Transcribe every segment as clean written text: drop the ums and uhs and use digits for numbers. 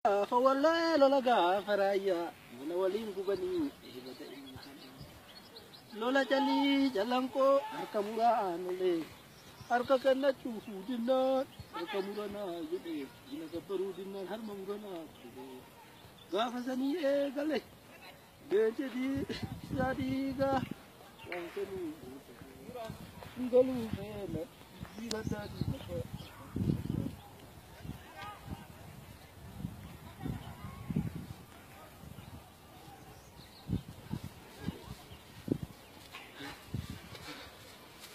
Gaafa wallaa lola gaafa raayyaa mana waliin gubanii eebada inni lola calii calanqoo harka muraa aanolee harka kennachuuf dinnaan harka muranaa jedhee jina gabbaruu dinnaan harma muranaa jedhee gaafa sanii eegale leenci isaa dhiigaa waan sanii galuu feena jirataa dhiigaa.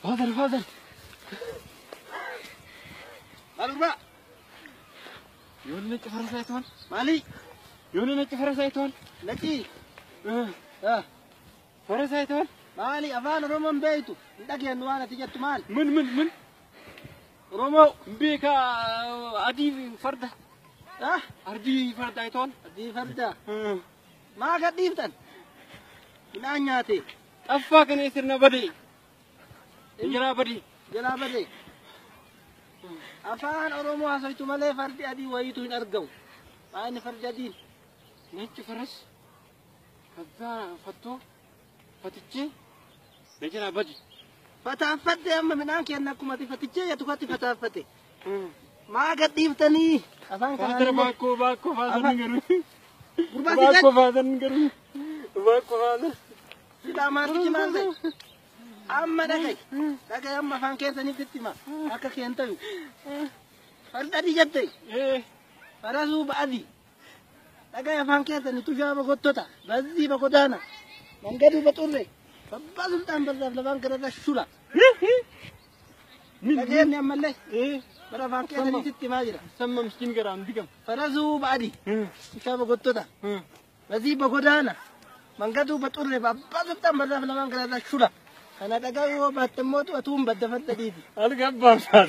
Father, father. Maal የሆነ ነጭ ፈረስ አይተዋል? Maali? የሆነ ነጭ ፈረስ አይተዋል? ነጭ ፈረስ አይተዋል? Maali afaan Oromoon beeytu hin dhageenyu waan ati jettu maali? ምን ምን ምን Oromoo ቤካ አዲ ፈርዳ አርዲ ፈርዳ አይተዋል? Adii farda maa gadhiiftan midhaan nyaate ጠፋ ከኔ ስር ነው በዴ እንጀራ በዴ jalaa bade. Afaan Oromoo haasoftu malee fardi adii wayiitu hin argamu. Maa inni fardi adiin? ነጭ ፈረስ ከዛ ፈቶ ፈትቼ ለጀራ በዴ Fataaffadde amma midhaan kenna akkuma ati fatichee jettu katti fataaffate. Maa gadhiiftanii afaan ፋዘር kanaan ባኮ ባኮ ፋዘር ንገሩ gurbaa si ባኮ gad ፋዘር ንገሩ ባኮ ፋዘር silaa maatichi maal ta'e? Amma dhaga'i. Dhaga'i amma afaan keessanitti itti hima. Akka keen ta'u. Farda adii jette. Farasuu ba'adii. Dhaga'i afaan keessanii tushaa boqottota. Bazzii boqotaana. Mangaduu baxurre. Babbaa sulxaan barzaaf lafaan kanarra shula. ምን Dhageenni ammallee bara afaan keessanitti itti himaa jira. ሰማ ምስኪን ገራ እንዲገም Farasuu ba'adii. Tushaa boqottota. Bazzii boqotaana. Mangaduu baxurre. Babbaa sulxaan barzaaf lafaan kanarra shula. Kana dhaga'uu yoo baatte immoo atuun badda farda dhiiti. አልገባም ፋዘር